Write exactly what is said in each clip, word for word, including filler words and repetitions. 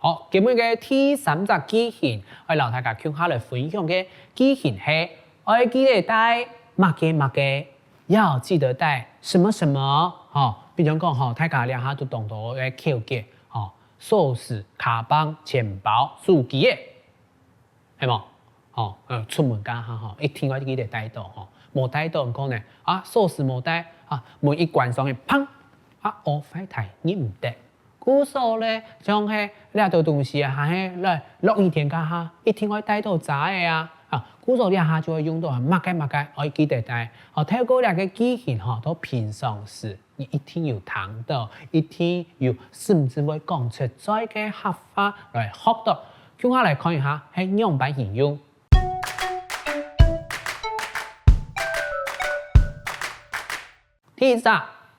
好，今日个第三隻句型，愛摎大家共下來分享个句型係：愛記得帶麼个麼个，要記得帶什麼什麼。吼，比如講吼，大家這下都當多个口訣，吼，鎖匙、卡棒、錢包、手機仔，係無？吼，呃，出門該下吼，一定愛記得帶著吼，無帶著毋講呢，啊，鎖匙無帶，啊，門一關上去，砰，啊，哦，壞忒，入毋得。 故所咧，像係這兜東西啊，還係來落雨天該下，一定愛帶著遮仔啊。啊，故所這下就會用著麼个麼个，愛記得帶。哦，透過這个句型吼，到平常時，你一定有聽著，一定有甚至會講出來个客話來學著。共下來看一下，係仰般形用。第一隻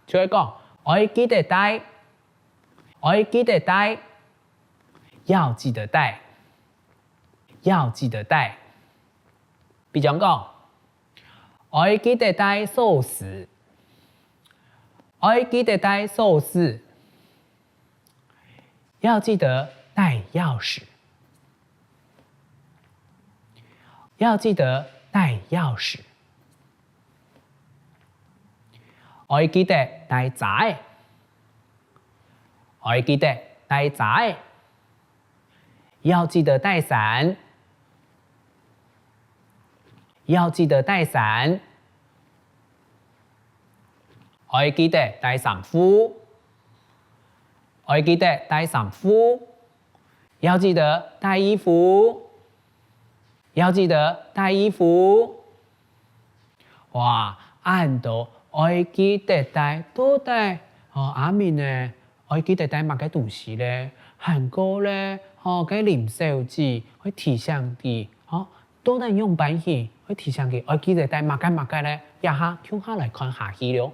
就係講，愛記得帶， 愛記得帶，要記得帶，要記得帶。比如講，愛記得帶鎖匙，愛記得帶鎖匙，要記得帶鑰匙，要記得帶鑰匙。 愛記得帶遮仔，愛記得帶遮仔，要記得帶傘，要記得帶傘，愛記得帶衫褲，愛記得帶衫褲，要記得帶衣服，要記得帶衣服。 哇，恁多愛記得帶，到底，哦，阿明呢，愛記得帶麼个東西咧？還過咧，哦，該林小姐會提醒佢，哦，到底仰般形，會提醒佢愛記得帶麼个麼个咧？這下共下來看下去囉。